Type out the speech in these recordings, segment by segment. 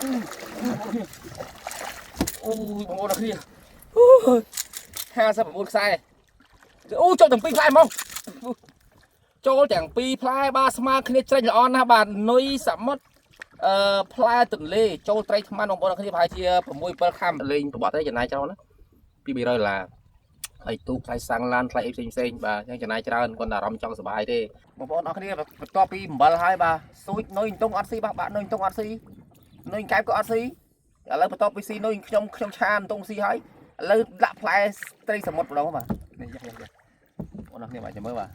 អូយបងប្អូនអរគ្នាអូយ59ខ្សែអូចូលទាំងពីរផ្លែហ្មងចូលទាំងពីរផ្លែបាទស្មើគ្នាច្រេញល្អណាស់បាទនុយសមុទ្រអឺផ្លែទន្លេចូលត្រីថ្មបងប្អូនអរគ្នាប្រហែលជា6 7ខាំលេងប្របត្តិទេចំណាយច្រើនណាពី300ដុល្លារហើយទូកថ្លៃសាំងឡានថ្លៃអីផ្សេងផ្សេងបាទអញ្ចឹងចំណាយច្រើនគាត់អារម្មណ៍ចង់សប្បាយទេបងប្អូនអរគ្នាបន្ទាប់ពីអំបិលហើយបាទស៊ូចនុយអន្ទង់អត់ស៊ីបាទបាក់នុយអន្ទង់អត់ស៊ីនុយកែបក៏អត់ស៊ី ឥឡូវបន្ទាប់ពីស៊ីនុយខ្ញុំខ្ញុំឆាអន្ទង់ស៊ីហើយឥឡូវដាក់ផ្លែត្រីសមុទ្រម្ដងបាទនេះយ៉ាយ៉ាបងប្អូនបាទចាំមើលបាទ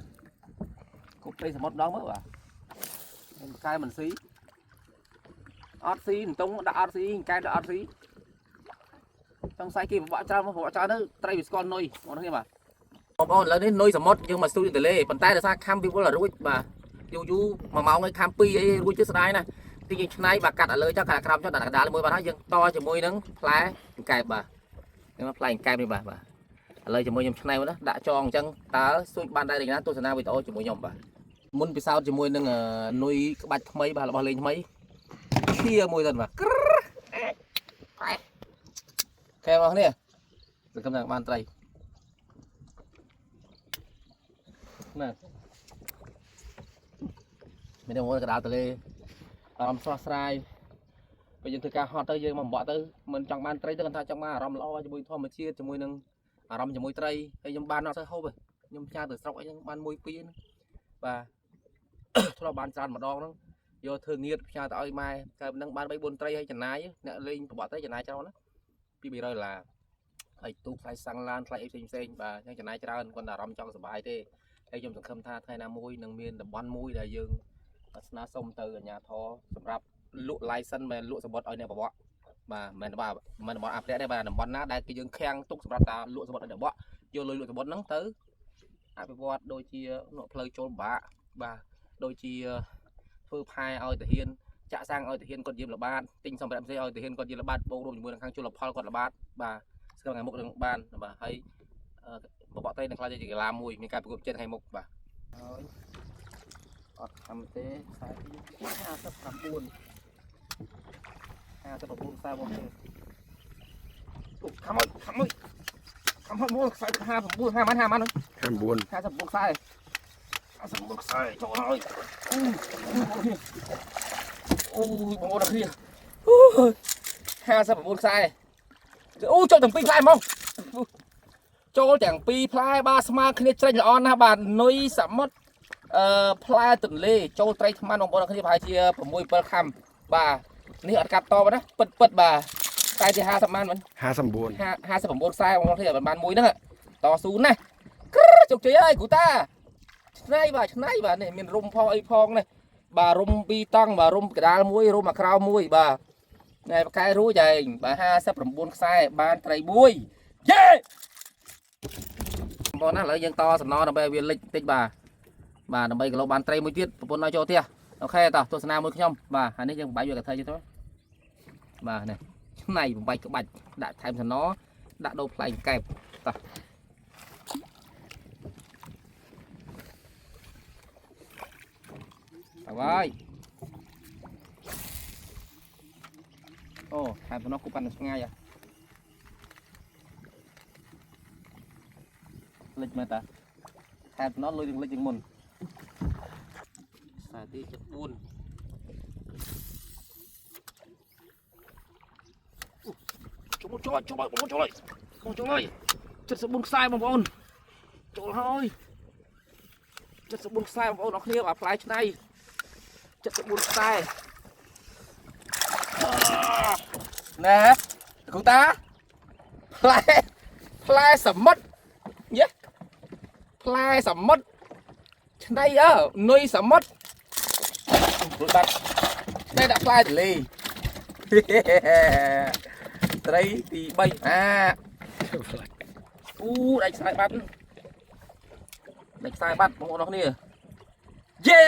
គប់ត្រីសមុទ្រម្ដងមើលបាទកែមិនស៊ីអត់ស៊ីអន្ទង់ដាក់អត់ស៊ីកែដាក់អត់ស៊ីចង់សាយគេពិបាកច្រើនមកពិបាកច្រើនទៅត្រីវាស្គាល់នុយបងប្អូនបាទបងប្អូនឥឡូវនេះនុយសមុទ្រយើងមកស្ទូចទលេប៉ុន្តែដោយសារខំវាវល់រួចបាទយូរយូរ1ម៉ោងឲ្យខំ2អីរួចទៅស្ដាយណាស់ ទីយើងឆ្នៃបាទកាត់ឲ្យលើចុះកាត់ក្រោមចុះដាក់កណ្ដាលមួយបាទហើយយើងតជាមួយនឹងផ្លែកង្កែបបាទនេះមកផ្លែកង្កែបនេះបាទបាទឥឡូវជាមួយខ្ញុំឆ្នៃមកណាដាក់ចងអញ្ចឹងតើសួចបានដែរឬណាទស្សនាវីដេអូជាមួយខ្ញុំបាទមុនពិសោធន៍ជាមួយនឹងនុយក្បាច់ថ្មីបាទរបស់លេងថ្មីឈៀមួយទៅបាទក្រប៉ែកែបងនេះសង្ឃឹមថាបានត្រីណាមានតែមួយកណ្ដាលទលេអារម្មណ៍ស្រស់ស្រាយ ពេលយើងធ្វើការហត់ទៅយើងមកបំបក់ទៅមិនចង់បានត្រីទៅគាត់ថាចង់បានអារម្មណ៍ល្អជាមួយធម្មជាតិជាមួយនឹងអារម្មណ៍ជាមួយត្រីហើយខ្ញុំបានអត់ទៅហូបទេខ្ញុំផ្ញើទៅស្រុកអីហ្នឹងបានមួយពីរហ្នឹងបាទ ធ្លាប់បានច្រើនម្ដងហ្នឹងយកធ្វើងៀតផ្ញើទៅឲ្យម៉ែកើតហ្នឹងបាន3 4ត្រីហើយចំណាយអ្នកលេងប្របក់ត្រីចំណាយច្រើនណាពី300ដុល្លារហើយទូកថ្លៃសាំងឡានថ្លៃអីផ្សេងផ្សេងបាទអញ្ចឹងចំណាយច្រើនគាត់អារម្មណ៍ចង់សប្បាយទេហើយខ្ញុំសង្ឃឹមថាថ្ងៃណាមួយនឹងមានតំបន់មួយដែលយើងស្នើសុំទៅអាជ្ញាធរសម្រាប់ លក់ license មិនលក់សម្បត្តិឲ្យអ្នកបបកបាទមិនបាទមិនតំបន់អភិរក្សទេបាទតំបន់ណាដែលគេយើងខាំងទុកសម្រាប់តាលក់សម្បត្តិឲ្យអ្នកបបកយកលុយលក់សម្បត្តិហ្នឹងទៅអភិវឌ្ឍដូចជាផ្លូវចូលបាក់បាទដូចជាធ្វើផែឲ្យទាហានចាក់សាំងឲ្យទាហានគាត់យាមល្បាតទិញសម្ភារៈផ្សេងឲ្យទាហានគាត់យាមល្បាតបូករួមជាមួយនឹងខាងជលផលគាត់ល្បាតបាទស្គាល់ថ្ងៃមុខនឹងបានបាទហើយបបកត្រីនឹងខ្លាចជាកីឡាមួយមានការប្រកួតប្រជែងថ្ងៃមុខបាទហើយអត់ខំទេខ្សែ59 59ខ្សែបងទេអូខំអើយខំអើយខំហើយមកខ្សែ59 50ម៉ាន50ម៉ាន 59 59ខ្សែ59ខ្សែចូលហើយអូយបងប្អូនអរគ្នាអូយ59ខ្សែអូចូលទាំងពីរផ្លែហ្មងចូលទាំងពីរផ្លែបាទស្មើគ្នាច្រេញល្អណាស់បាទនុយសមុទ្រអឺផ្លែទន្លេចូលត្រីថ្មបងប្អូនអរគ្នាប្រហែលជា6 7ខាំបាទនេះអត់កាត់តបណាពិតពិតបាទខ្សែទី50ម៉ានមិន 59 59ខ្សែបងប្អូនគ្នាបានមួយហ្នឹងតស៊ូណាក្រជោគជ័យហើយគ្រូតាឆ្នៃបាទឆ្នៃបាទនេះមានរុំផងអីផងនេះបាទរុំពីរតង់បាទរុំកដាលមួយរុំអាក្រៅមួយបាទណែបកែរួចឯងបាទ59ខ្សែបានត្រីមួយយេបងប្អូនណាឥឡូវយើងតសំណដើម្បីឲ្យវាលិចតិចបាទបាទដើម្បីគីឡូបានត្រីមួយទៀតប្រពន្ធឲ្យចូលផ្ទះអូខេតោះទស្សនាមួយខ្ញុំបាទហើយនេះយើងបំបាយយកកថាទៀតទៅបាទនេះឆ្នៃបំបាយក្បាច់ដាក់ថែមសំណដាក់ដូរផ្លែកែបតោះទៅហើយអូថែមសំណគូប៉ាន់ឆ្ងាយហ៎លិចមើលតាថែមសំណលុយនឹងលិចជាងមុនខ្សែទី74ចូលចូលចូលបងប្អូនចូលហើយបងចូលហើយ74ខ្សែបងប្អូនចូលហើយ74ខ្សែបងប្អូនអរគ្នាបាទផ្លែឆ្នៃ74ខ្សែណែគ្រូតាផ្លែផ្លែសមុទ្រយេផ្លែសមុទ្រឆ្នៃអើនុយសមុទ្ររួចបាត់ឆ្នៃដាក់ផ្លែទលេ ត្រីទី3អាអូដាច់ខ្សែបាត់ដាច់ខ្សែបាត់បងប្អូនអរគ្នាយេ